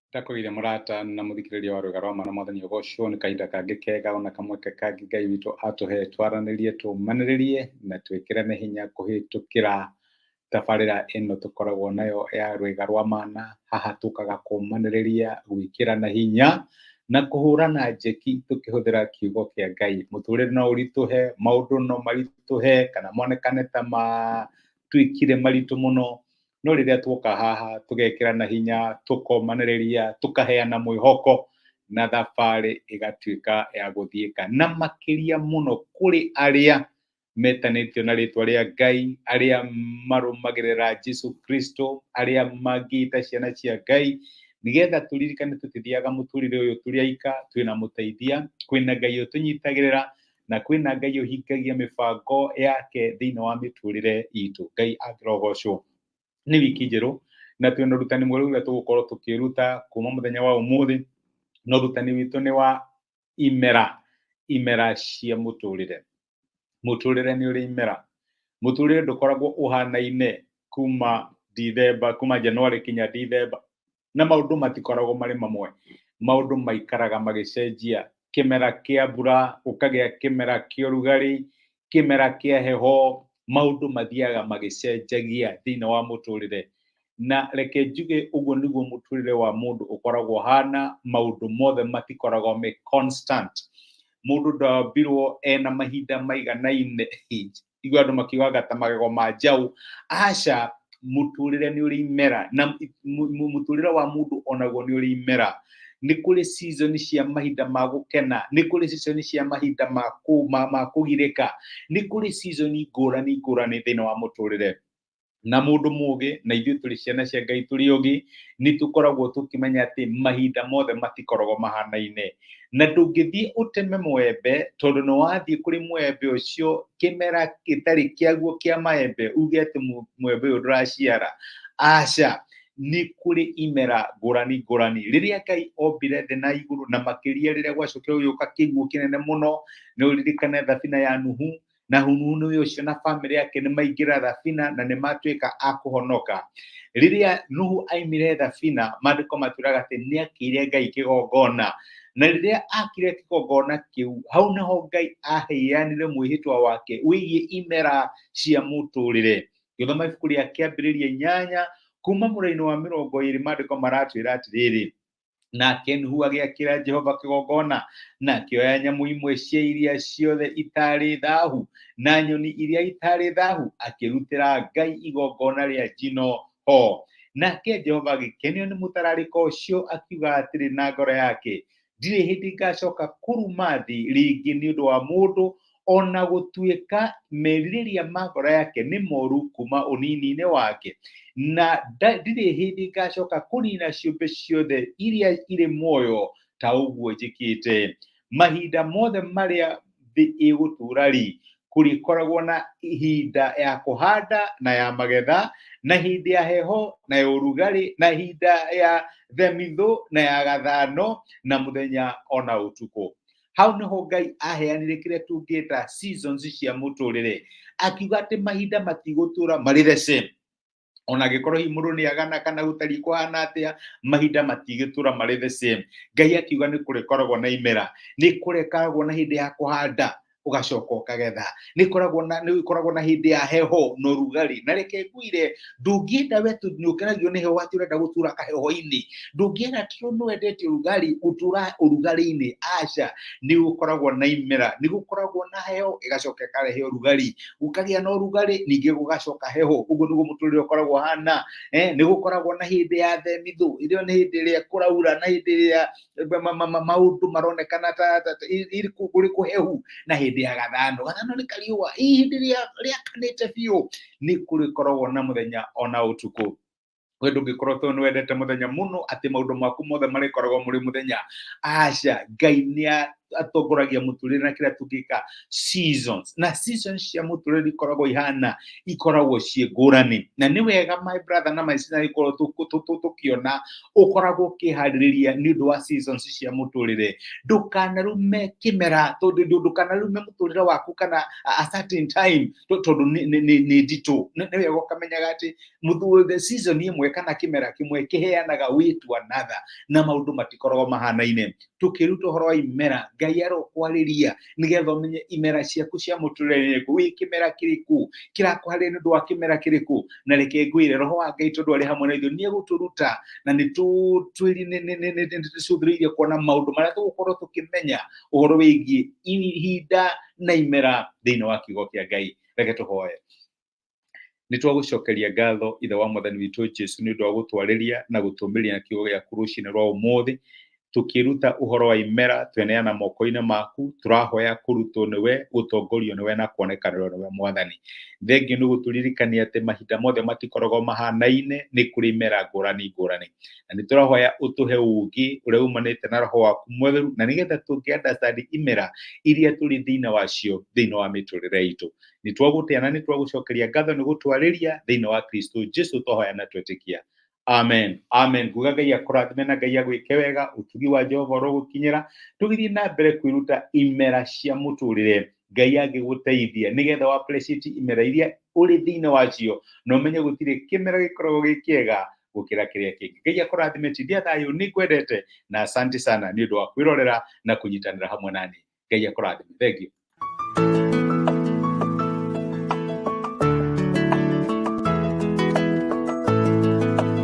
Ndakũgeithia mũrata na mũthikĩrĩria wa rwĩga rwa ma na mwathani ũgocwo nĩ kahinda kangĩ kega ona kamweke kangĩ Ngai witũ atũhe twaranĩrie tũmanĩrĩrie na twĩkĩrane hinya kũhĩtũkĩra tabarĩra ĩno tũkoragwo nayo ya rwĩga rwa mana. Haha tũkaga kũmanĩrĩria, gwĩkĩrana hinya na kũhũrana njeki tũkĩhũthĩra kiugo kĩa Ngai. Mũtũrĩre no ũritũhe, maũndũ no maritũhe kana monekane ta matuĩkire maritũ mũno, no rĩrĩa tuoka haha tũgekĩrana hinya, tũkomanĩrĩria, tũkaheana mwĩhoko na thabarĩ ĩgatuĩka ya gũthiĩka. Na makĩria mũno kũrĩ arĩa metanĩtio na rĩtwa rĩa Ngai, arĩa marũmagĩrĩra Jesu Kristo, arĩa mangĩita ciana cia Ngai, nĩgetha tũririkane tũtithiaga mũtũrĩre ũyũ tũrĩ aika, twĩna mũteithia, kwĩna Ngai ũtũnyitagĩrĩra, na kwĩna Ngai ũhingagia mĩbango yake thĩinĩ wa mĩtũrĩre itũ. Ngai angĩrogocwo. Nĩ wiki njerũ na twĩna ũrutani mwerũ ũrĩa tũgũkorwo tũkĩruta kuma mũthenya wa ũmũthĩ, na ũrutani witũ nĩ wa imera, imera cia mũtũrĩre. Mũtũrĩre nĩ ũrĩ imera. Mũtũrĩre ndũkoragwo ũhanaine kuma Dithemba, kuma January kinya Dithemba, na maũndũ matikoragwo marĩ mamwe. Maũndũ maikaraga magĩcenjia, kĩmera kĩa mbura, gũkagĩa kĩmera kĩa ũrugarĩ, kĩmera kĩa heho, maũndũ mathiaga magĩcenjagia thĩinĩ wa mũtũrĩre. Na reke njuge ũguo nĩguo mũtũrĩre wa mũndũ ũkoragwo ũhana, maũndũ mothe matikoragwo me constant. Mũndũ ndambirwo ena mahinda maiganaine, igua andũ makiugaga ta magego ma njaũ. Aca, mũtũrĩre nĩ ũrĩ imera, na mũtũrĩre wa mũndũ onaguo nĩ ũrĩ imera. Nĩ kũrĩ season cia mahinda ma gũkena, nĩ kũrĩ season cia mahinda ma kũgirĩka, nĩ kũrĩ season ngũrani ngũrani thĩinĩ wa mũtũrĩre. Na mũndũ mũgĩ, na ithuĩ tũrĩ ciana cia Ngai tũrĩ ogĩ, nĩ tũkoragwo tũkĩmenya atĩ mahinda mothe matikoragwo mahanaine. Na ndũngĩthiĩ ũteme mwembe, tondũ nĩ wathiĩ kũrĩ mwembe ũcio kĩmera gĩtarĩ kĩaguo kĩa maembe, uge atĩ mwembe ũyũ ndũraciara. Aca, nĩ kũrĩ imera ngũrani ngũrani. Rĩrĩa Ngai ombire thĩ na igũrũ, na makĩria rĩrĩa gwacokire gũgĩũka kĩguũ kĩnene mũno, nĩ ũririkane thabina ya Nuhu, na Nuhu nĩ ũcio na bamĩrĩ yake nĩ maingĩra thabina na nĩ matuĩka a kũhonoka. Rĩrĩa Nuhu aimire thabina, maandĩko matwĩraga atĩ nĩ akĩire Ngai kĩgongona. Na rĩrĩa akire kĩgongona kĩu, hau nĩho Ngai aheanire mwĩhĩtwa wake wĩgiĩ imera cia mũtũrĩre. Gĩthoma ibuku rĩa Kĩambĩrĩria 8 kuma mũraini wa 20, maandĩko maratwĩra atĩrĩrĩ, nake Nuhu agĩakĩra Jehova kĩgongona, na akĩoya nyamũ imwe cia iria ciothe itarĩ thahu na nyoni iria itarĩ thahu, akĩrutĩra Ngai igongona rĩa njino ho. Nake Jehova agĩkenio nĩ mũtararĩko ũcio, akiuga atĩrĩ na ngoro yake, ndirĩ hĩndĩ ngacoka kũruma thĩ rĩngĩ nĩ ũndũ wa mũndũ, ona gũtuĩka merirĩria ma ngoro yake nĩ moru kuma ũnini-inĩ wake, na ndirĩ hĩndĩ ngacoka kũnina ciũmbe ciothe iria irĩ muoyo ta ũguo njĩkĩte. Mahinda mothe marĩa thĩ ĩgũtũũra-rĩ, kũrĩkoragwo na ihinda ya kũhanda na ya magetha, na hĩndĩ ya heho na ya ũrugarĩ, na ihinda ya themithũ na ya gathano, na mũthenya ona ũtukũ. Hau nĩho Ngai aheanire kĩrĩa tũngĩta seasons cia mũtũrĩre, akiuga atĩ mahinda matigũtũra marĩ the same. Ona angĩkorwo hihi mũndũ nĩ agana kana gũtariĩ kũhana atĩa, mahinda matigĩtũra marĩ the same. Ngai akiuga nĩ kũrĩkoragwo na imera, nĩ kũrĩkoragwo na hĩndĩ ya kũhanda ũgacoka ũkagetha, nĩ gũkoragwo na hĩndĩ ya heho na ũrugarĩ. Na reke ngwĩre, ndũngĩenda we tondũ nĩ ũkenagio nĩ heho atĩ ũrenda gũtũra kaheho-inĩ, ndũngĩenda tondũ nĩ wendete ũrugarĩ gũtũra ũrugarĩ-inĩ, aca. Nĩ gũkoragwo na imera, nĩ gũkoragwo na heho ĩgacoka ĩkarehe ũrugarĩ, gũkagĩa na ũrugarĩ ningĩ gũgacoka heho. Ũguo nĩguo mũtũrĩre ũkoragwo ũhana. Nĩ gũkoragwo na hĩndĩ ya themithũ, ĩrĩa nĩ hĩndĩ ĩrĩa kũraura na hĩndĩ ĩrĩa maũndũ maronekana ta kũrĩ kũhehu, na hĩndĩ ya gathano. Gathano nĩ kariũa, hĩndĩ ĩrĩa rĩakanĩte biũ. Nĩ kũrĩkoragwo na mũthenya ona ũtukũ. We ndũngĩkorwo tondũ nĩ wendete mũthenya mũno atĩ maũndũ maku mothe marĩkoragwo mũrĩ mũthenya. Aca, Ngai nĩ Atongoragia mũtũrĩre na kĩrĩa tũngĩka seasons, na seasons cia mũtũrĩre ikoragwo ihana, ikoragwo ciĩ ngũrani. Na nĩ wega, my brother na my sister, ikorwo tũkĩona ũkoragwo ũkĩharĩrĩria nĩ ũndũ wa seasons cia mũtũrĩre. Ndũkanarume kĩmera, tondũ ndũkanarume mũtũrĩre waku kana a certain time tondũ nĩ nditũ. Nĩ wega ũkamenyaga atĩ the season ĩmwe kana kĩmera kĩmwe kĩheanaga way to another, na maũndũ matikoragwo mahanaine. Tũkĩruta ũhoro wa imera, Ngai arokwarĩria nĩgetha ũmenye imera ciaku cia mũtũrĩre nĩ irĩkũ, wĩ kĩmera kĩrĩkũ, kĩrakũharĩria nĩ ũndũ wa kĩmera kĩrĩkũ. Na reke ngwĩre, Roho wa Ngai tondũ arĩ hamwe na ithuĩ, nĩ egũtũruta na nĩ tũcũthĩrĩirie kuona maũndũ marĩa tũgũkorwo tũkĩmenya ũhoro wĩgiĩ ihinda na imera thĩinĩ wa kiugo kĩa Ngai. Reke tũhoe. Nĩ twagũcokeria ngatho, Ithe wa Mwathani witũ Jesu, nĩ ũndũ wa gũtwarĩria na gũtũmĩria na kiugo gĩaku rũcinĩ rwa ũmũthĩ. Tũkĩruta ũhoro wa imera, tweneana moko-inĩ maku. Tũrahoya kũrutwo nĩwe, gũtongorio nĩwe na kuonekanĩrwo nĩwe. Mwathani, thengiũ nĩ gũtũririkania atĩ mahinda mothe matikoragwo mahanaine, nĩ kũrĩ imera ngũrani ngũrani, na nĩ tũrahoya ũtũhe ũũgĩ ũrĩa umanĩte na Roho waku Mũtheru, na nĩgetha tũngĩ understand imera iria tũrĩ thĩinĩ wacio thĩinĩ wa mĩtũrĩre itũ. Nĩ twagũtĩa na nĩ twagũcokeria ngatho nĩ gũtwarĩria. Thĩinĩ wa Kristo Jesu twahoya na twetĩkia, amen, amen. Nguga Ngai akũrathime na Ngai agwĩke wega. Ũtugi wa Jehova ũrogũkinyĩra tũgĩthiĩ na mbere kwĩruta imera cia mũtũrĩre. Ngai angĩgũteithia nĩgetha wa appreciate imera iria ũrĩ thĩinĩ wacio, na ũmenye gũtirĩ kĩmera gĩkoragwo gĩ kĩega gũkĩra kĩrĩa kĩngĩ. Ngai akũrathime. Tindia thayũ, nĩ ngwendete na asante sana nĩ ũndũ wa kwĩrorera na kũnyitanĩra hamwe nani. Ngai akũrathime. Thank you.